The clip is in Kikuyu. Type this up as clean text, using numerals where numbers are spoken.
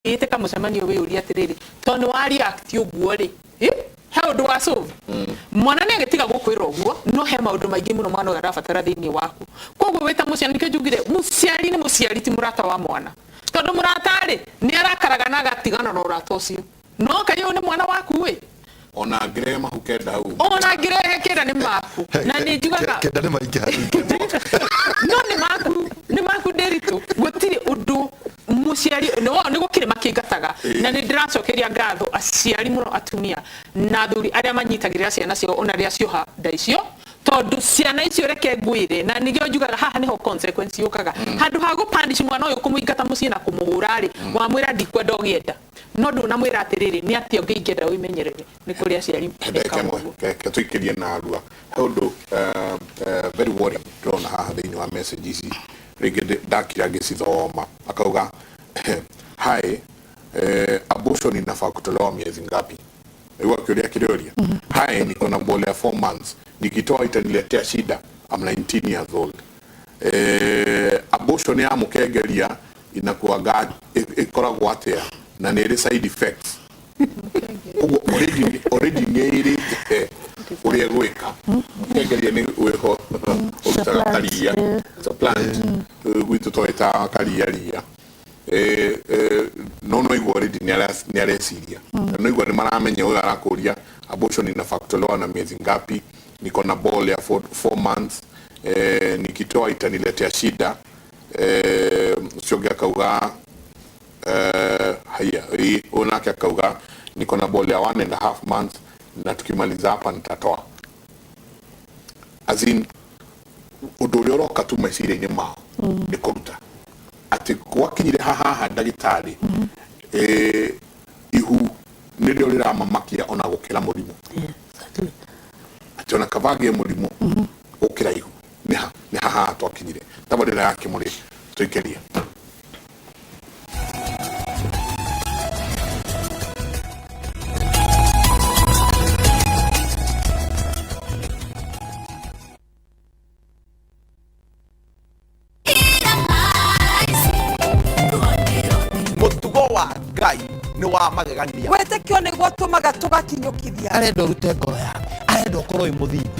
Ũngĩgĩtĩka mũcemanio wĩyũrie atĩrĩrĩ, tondũ nĩ wa react ũguo rĩ, he ũndũ wa solve? Mwana nĩ agĩtiga gũkwĩra ũguo, no he maũndũ maingĩ mũno mwana ũyũ arabatara thĩinĩ waku. Koguo wĩ ta mũciari, nĩkĩo njugire mũciari nĩ mũciari, ti mũrata wa mwana. Tondũ mũrata rĩ, nĩ arakaraga na agatigana na ũrata ũcio. No kaĩ ũyũ nĩ mwana waku ĩ? Ona angĩrehe mahu kenda hau. Ona angĩrehe kenda nĩ maku. Na nĩ njugaga Kenda nĩ maingĩ hanini. No nĩ maku, nĩ maku Ndĩritũ. Gũtirĩ ũndũ mũciari nĩ gũkĩrĩ makĩngataga, na nĩ ndĩracokeria ngatho aciari mũno, atumia na athuri arĩa manyitagĩrĩra ciana ciao ona rĩrĩa cioha nda icio, tondũ ciana icio, reke ngwĩre, na nĩkĩo njugaga haha nĩho consequence yũkaga. Handũ ha gũpanish mwana ũyũ, kũmũingata mũciĩ na kũmũhũra rĩ, wamwĩra ndikwenda ũgĩe nda, no ndũnamwĩra atĩrĩrĩ, nĩ atĩa ũngĩ ingĩenda wĩmenyerere. Nĩ kũrĩ aciari ndagĩka mekaga ĩmwe ũguo. Reke tũikĩrie narua. He ũndũ very worrying ndĩrona haha thĩinĩ wa message ici, rĩngĩ ndakira ngĩcithoma. Akauga, "Hi, abortion inafaa kutolewa miezi ngapi?" Nĩguo kĩũria kĩrĩũria. "Hi, niko na ball ya 4 months, nikitoa itaniletea shida? I'm 19 years old." Abortion ya mũkengeria inakuaga ĩkoragwo atĩa na nĩ ĩrĩ side effects? Ũguo already nĩ ĩrĩte ũrĩa gwĩka. Mũkengeria nĩ wĩho ũrutaga karia. It's a plant. Gwitũ twĩtaga karia ria. No igua already nĩ areciria na no igua nĩ maramenya ũyũ arakũria, "Abortion inafaa kutolewa na miezi ngapi? Niko na ball ya 4 months, nikitoa itaniletea shida?" Ũcio ũngĩ akauga, haya, ũyũ nake akauga, "Niko na ball ya 1.5 months na tukimaliza hapa nitatoa." As in, ũndũ ũrĩa ũroka tu meciria-inĩ mao nĩ kũruta atĩ gwakinyire hahaha ndagĩtarĩ, ihu nĩrĩo rĩramamakia ona gũkĩra mũrimũ, atĩ ona kaba agĩe mũrimũ gũkĩra ihu. Nĩ haha twakinyire tabarĩra ya Kĩmũrĩ tũikĩrie. Mũtugo wa Ngai nĩ wa magegania. Wĩtĩkio nĩguo tũmaga tũgakinyũkithia. Arenda ũrute ngoro yaku, arenda ũkorwo wĩ mũthingu.